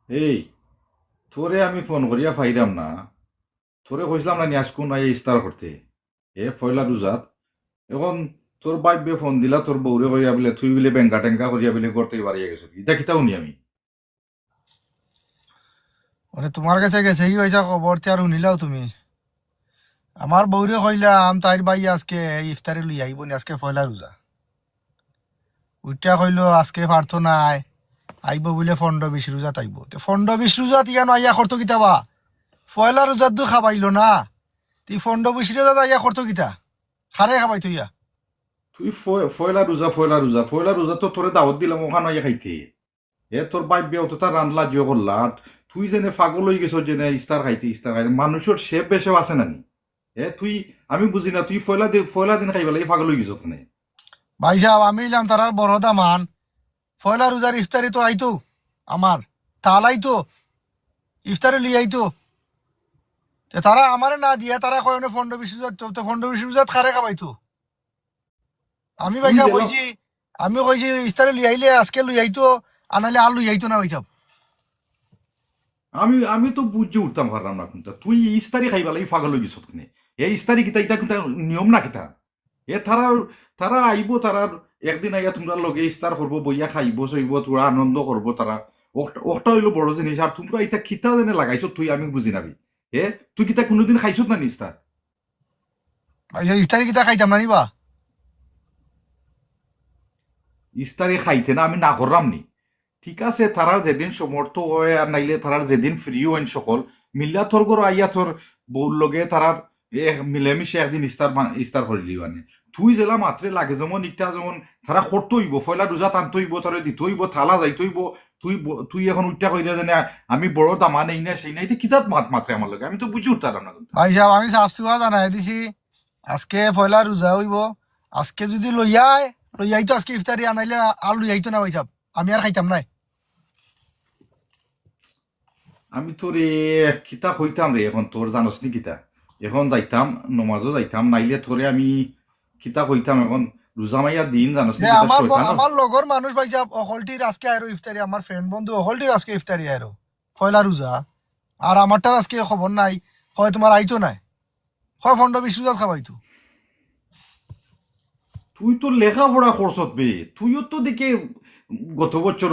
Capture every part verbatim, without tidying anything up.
এই, তোরে আমি ফোন করিয়া পাইরাম না। তোরে কইছলাম না নি আইজকু নাইয়া ইফতার করতে? এ পয়লা রোজাত। এখন তোর বাইবে ফোন দিলা তোর বউরে কইয়া বিলে, তুই বিলে বেঙ্গা টেঙ্গা করিয়া বিলে ঘর থাকি বারইয়া গেছস। ইতা কিতা হুনি আমি? ওরে, তুমার গেছে গেছে, ই অইছে খবর, তে আর হুনিলাও তুমি। আমার বউরে কইলাম, তাইর ভাই আইজকে ইফতারি লইয়া আইবো নি, আইজকে পয়লা রোজা। উইটা কইলো, আইজকে পারতো নায়, আইবো বুলে পনরো বিশ রোজাত আইবো। তে পনরো বিশ রোজাত ইয়ানো আইয়া করতো কিতা বা? পয়লা রোজাত তো খাবাইলো না, তে পনরো বিশ রোজাত আইয়া করতো কিতা? কারে খাবাইতো ইয়া? তুই ফয়-, পয়লা রোজা, পয়লা রোজা, পয়লা রোজা তো তোরে দাওয়াত দিলাম অখানো আইয়া খাইতে। এ তোর বাইবে অততা রান্দলা জিও করলা, আর তুই যেনে পাগল অইগেছস যেনে ইফতার খাইতে, ইফতার খাইতে। মানুষর শেভ বেশেভ আছে না নি? এ তুই, আমি বুঝি না, তুই পয়লা দি-, পয়লা দিন খাইবার লাগি পাগল অইগেছস কেনে? ভাইসাব, আমি অইলাম তারার বড় দামান। পয়লা রোজার ইফতারি তো আইতো আমার, তাল আইতো, ইফতারি লইয়া আইতো। তে তারা আমারে না দিয়া তারা কয় অনে পনরো বিশ রোজাত, তো পনরো বিশ রোজাত কারে খাবাইতো? আমি ভাইসাব কইছি, আমি কইছি ইফতারি লইয়া আইলে আইজকে লইয়া আইতো, আর নাইলে আর লইয়া আইতো না ভাইসাব। আমি, আমি তো বুঝি উঠতাম পারলাম না কুনতা। তুই ইফতারি খাইবার লাগি পাগল অইগেছস কেনে? এ ইফতারি কিতা, ইটা কুনতা নিয়ম না কিতা? এ তারা, তারা আইবো, তারার একদিন আইয়া তুমরার লগে ইফতার করবো, বইয়া খাইবো, সইবো, থুড়া আনন্দ করবো তারা। অখটা, অখটা অইলো বড় জিনিস। আর তুমরা ইতা কিতা যেনে লাগাইছো তুই, আমি বুঝি না বি। এ, তুই কিতা কুনুদিন খাইছত না নি ইফতার? আইচ্ছা, ইফতারি কিতা খাইতাম না নি বা? ইফতারি খাইতে না, আমি না কররাম নি। ঠিক আছে, তারার যেদিন সমর্থ অয় আর নাইলে তারার যেদিন free অইন সকল, মিল্লা তোর ঘরো আইয়া তোর বউর লগে তারার এক মিলেমিশে একদিন ইফতার বা-, ইফতার করিলিবানে। তুই যেলা মাতরে লাগে যেমন ইটা যেমন তারা করতো অইবো, পয়লা রোজাত আনতো অইবো, তারে দিতো অইবো, তালা যাইতো অইবো, তুই ব-, তুই এখন উইটা কইরা যেনে আমি বড় দামান, এই না সেই না, ইতা কিতাত মাত মাতরে আমার লগে? আমি তো বুঝি উঠতাম না। ভাইসাব, আমি সাফ সুফা জানাই দিছি, আইজকে পয়লা রোজা অইবো, আইজকে যুদি লইয়া আয়, লইয়া আইতো আইজকে ইফতারি, আর নাইলে আর লইয়া আইতো না ভাইসাব, আমি আর খাইতাম নায়। আমি তোরে কিতা কইতাম রে, এখন তোর জানোস নি কিতা? এখন যাইতাম, নমাজো যাইতাম, নাইলে তোরে আমি কিতা কইতাম এখন? রোজা মাইয়া দিন জানোস নি এ, কিতা? আমার ব-, শয়তান। আমার লগর মানুষ ভাইসাব, অকলটির আইজকে আইরো ইফতারি, আমার friend বন্ধু অকলটির আইজকে ইফতারি আইরো, পয়লা রোজা। আর আমারটার আইজকে খবর নাই, কয় তুমার আইতো নায়, কয় পনরো বিশ রোজাত খাবাইতো। তুই তো লেখাপড়া করছত বে, তুইও তো দেখি গত বছর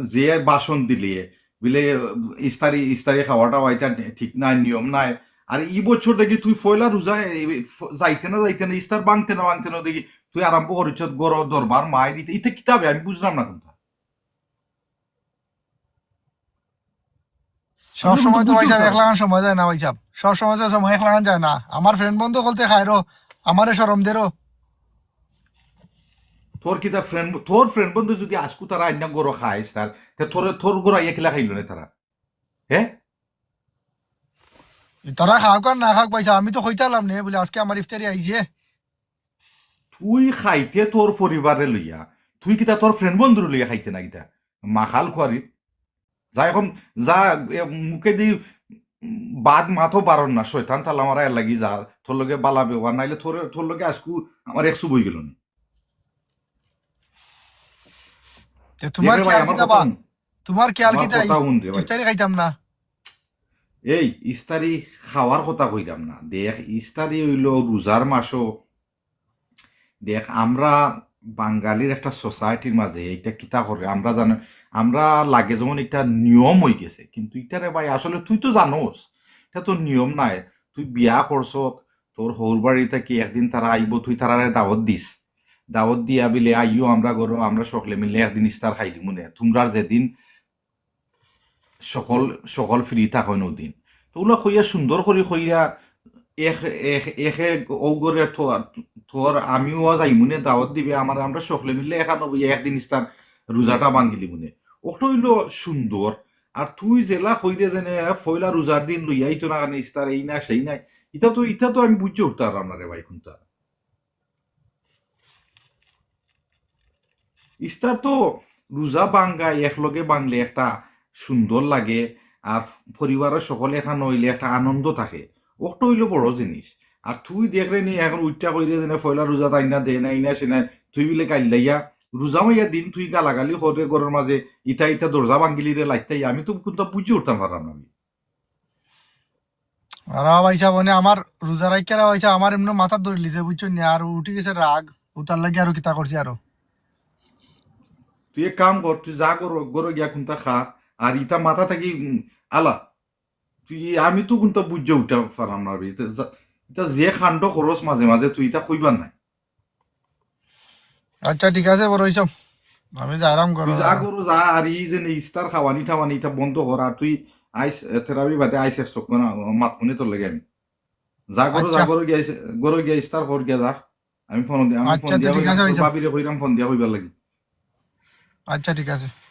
যে ভাষণ দিলে, বিলে ইফতারি, ইফতারি খাওয়াটা অইতা ঠিক নায়, নিয়ম নায়। আর ই বছর দেখি তুই পয়লা রোজা, এই ফ-, যাইতে না যাইতে না, ইফতার ভাঙতে না ভাঙতে না দেখি তুই আরম্ভ করিছত গরো দরবার মাইর, ইতা, ইতা কিতা বে? আমি বুঝলাম না কুনতা। সব সময় তো ভাইসাব এক লাখান সময় যায় না ভাইসাব, সব সময় তো সময় এক লাখান যায় না। আমার friend বন্ধু অকলতে খাইরো, আমারে শরম দেরো। তোর কিতা friend, তোর friend বন্ধু যুদি আইজকু তারা আইনা গরো খাইস তার, তে তোর, তোর গরো আইয়া কিলা খাইলো না তারা? হে? তারা খাউক আর না খাউক ভাইসাব, আমি তো কইতাম নে বুলে আইজকে আমার ইফতারি আইছে। তুই খাইতে তোর পরিবারে লইয়া, তুই কিতা তোর friend বন্ধুরে লইয়া খাইতে না কিতা? মাখাল খুয়ারি। যা এখন, যা, এ, মুখেদি বাদ মাতো বারর না, শয়তান তালা মারা এর লাগি যা, তোর লগে বালা ব্যবহার নাইলে তোর, তোর লগে আইজকু আমার এক চুপ অইগেলো নি। তে তুমার দেখ রে ভাই, খেয়াল আমার কিতা কথা বা? হুন। তুমার খেয়াল আমার কিতা? কথা হুন রে ভাই। ইফতারি খাইতাম না। এই ইফতারি খাওয়ার কথা কইরাম না। দেখ, ইফতারি অইলো রোজার মাসো। দেখ, আমরা বাঙালির একটা societyর মাঝে ইটা কিতা করে, আমরা জানো, আমরা লাগে যেমন ইটা নিয়ম অইগেছে, কিন্তু ইটারে ভাই আসলে তুই তো জানোস, ইটা তো নিয়ম নায়। তুই বিয়া করছত, তোর হউর বাড়ি থাকি একদিন তারা আইবো, তুই তারারে দাওয়াত দিস, দাওয়াত দিয়া বিলে, "আইও আমরা গরো, আমরা সকলে মিলে একদিন ইফতার খাইলিমুনে, তুমরার যেদিন সকল, সকল free থাকইন অউদিন।" তো অউলা কইয়া সুন্দর করি কইয়া এক, এক, একে অউ ঘরে তোর, তোর আমিও যাইমুনে দাওয়াত দিবে, আমার, আমরা সকলে মিলে এখানো বইয়া একদিন ইফতার রোজাটা ভাঙ্গিলিমুনে। অটা অইলো সুন্দর। আর তুই যেলা কইরে যেনে পয়লা রোজার দিন লইয়া আইতো না কেনে ইফতার, এই না সেই নাই, ইতা তো, ইতা তো আমি বুঝি উঠতাম পারলাম না রে ভাই কুনতা। ইফতার তো রোজা ভাঙ্গা, একলগে ভাঙলে একটা সুন্দর লাগে, আর পরিবারর সকলে এখানো অইলে একটা আনন্দ থাকে, অটা অইলো বড় জিনিস। আর তুই দেখরে নি এখন উইটা কইরে যেনে পয়লা রোজাত আইনা দে না, এই না সেই না, তুই বিলে গাইল্লাইয়া রোজা মাইয়া দিন তুই গালাগালি করে ঘরর মাঝে, ইতা ইতা দরজা ভাঙ্গিলি রে লাইতাই, আমি তো কুনতা বুঝি উঠতাম পারলাম না। আর ভাই সাহেব, মানে আমার রোজা রাখিয়া ভাই সাহেব আমার এমনি মাথা ধরিলিছে, বুঝছো নি? আর উঠি গেছে রাগ, উতার লাগি আরো কিতা করছি আরো। তুই এক কাম কর, তুই যা কর, ঘরো গিয়া কুনতা খা, আর ইতা মাথা থাকি উম, আলা, তুই, আমি তো কুনতা বুঝি উঠতাম পারলাম না রে। ইতা যা- ইতা যে কাণ্ড করস মাঝে মাঝে, তুই ইতা কইবার নাই। আচ্ছা, ঠিক আছে বড় ভাই সাহেব, আমি যাইরাম ঘরো। তুই যা ঘরো যা, আর ই যে নে ইস্তার খাওয়ানি টাওয়ানি ইতা বন্ধ কর, আর তুই আইস, এ, তেরাবি বাদে আইস এক চক্কর না, মাত মনে তোর লাগে আমি। যা ঘরো যা, আচ্ছা। ঘরো গিয়া ইস-, ঘরো গিয়া ইস্তার কর গিয়া যা। আমি ফোন দিয়া, আমি আচ্ছা, ফোন তো দিয়া ঠিক কইরাম, আছে, তোর ভাই সাহেব। ভাবিরে কইরাম ফোন দিয়া কইবার লাগি। আচ্ছা, ঠিক আছে।